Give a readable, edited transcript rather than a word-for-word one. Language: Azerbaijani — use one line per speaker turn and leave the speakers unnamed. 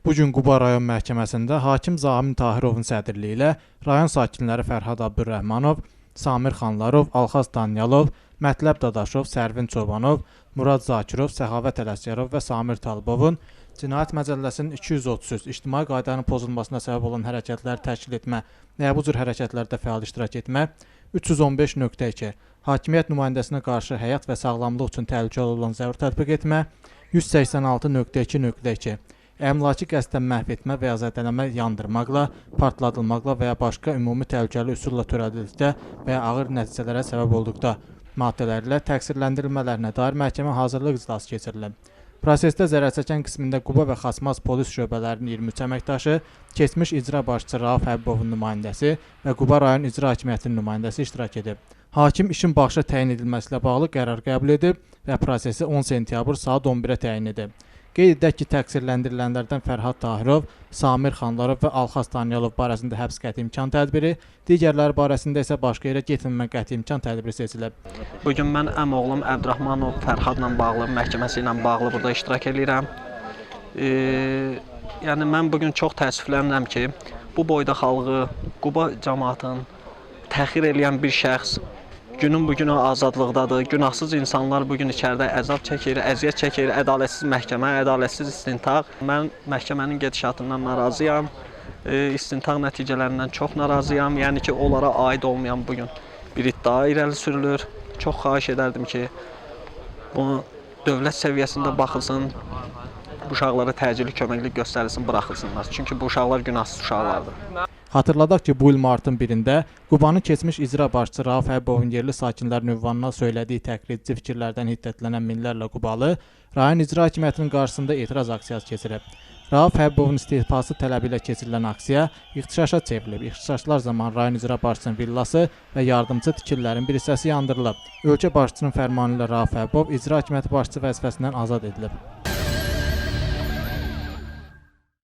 Bu gün Quba rayon məhkəməsində hakim Zamin Tahirovun sədrliyi ilə rayon sakinləri Fərhad Abdurrahmanov, Samir Xanlarov, Alxaz Danyalov, Mətləb Dadaşov, Sərvin Çobanov, Murad Zakirov, Səxavət Ələsgərov və Samir Talıbovun Cinayət Məcəlləsinin 233 ictimai qaydanın pozulmasına səbəb olan hərəkətlər təşkil etmə və ya bu cür hərəkətlərdə fəal iştirak etmə, 315.2 hakimiyyət nümayəndəsinə qarşı həyat və sağlamlıq üçün təhlükəli olan zərur tətbiq etmə, 186.2.2 əmlakı qəsdən məhv etmə və ya zədələmə yandırmaqla, partladılmaqla və ya başqa ümumi təhlükəli üsulla törədildikdə və ya ağır nəticələrə səbəb olduqda maddələrlə təqsirləndirilmələrinə dair məhkəmə hazırlıq iclası keçirilib. Prosesdə zərər çəkən qismində Quba və Xaçmaz polis şöbələrinin 23 əməkdaşı, keçmiş icra başçısı Rauf Həbibovun nümayəndəsi və Quba rayon icra hakimiyyətinin nümayəndəsi iştirak edib. Hakim işin baxışa təyin edilməsi ilə bağlı qərar qəbul edib və prosesi 10 sentyabr saat 11-ə təyin edib. Qeyd edək ki, təqsirləndirilənlərdən Fərhad Tahirov, Samir Xanlarov və Alxaz Danyalov barəsində həbs qəti imkan tədbiri, digərləri barəsində isə başqa yerə getməmə qəti imkan tədbiri seçilib.
Bu gün mən əmioğlum Əbdurrahmanov Fərhadla bağlı, məhkəməsi ilə bağlı burada iştirak eləyirəm. Yəni mən bu gün çox təəssüflənirəm ki, bu boyda xalqı, Quba cəmaatını təxir eləyən bir şəxs günün bu günü azadlıqdadır. Günahsız insanlar bu gün içəridə əzab çəkir, əziyyət çəkir, ədalətsiz məhkəmə, ədalətsiz istintaq. Mən məhkəmənin gedişatından narazıyam. İstintaq nəticələrindən çox narazıyam. Yəni ki, onlara aid olmayan bu gün bir iddia irəli sürülür. Çox xahiş edərdim ki, bunu dövlət səviyyəsində baxılsın, bu uşaqlara təcili köməklik göstərilsin, buraxılsınlar. Çünki bu uşaqlar günahsız uşaqlardır.
Xatırladaq ki, bu il martın 1-də Qubanın keçmiş icra başçısı Rauf Həbibovun yerli sakinlərin ünvanına söylədiyi təqlidçi fikirlərdən hiddətlənən minlərlə qubalı rayon icra hakimiyyətinin qarşısında etiraz aksiyası keçirib. Rauf Həbibovun istifası tələbi ilə keçirilən aksiya ixtişaşa çevrilib. İxtişaşlar zamanı rayon icra başçısının villası və yardımçı tikililərin bir hissəsi yandırılıb. Ölkə başçısının fərmanı ilə Rauf Həbibov icra hakimiyyəti başçısı vəzifəsindən azad edilib.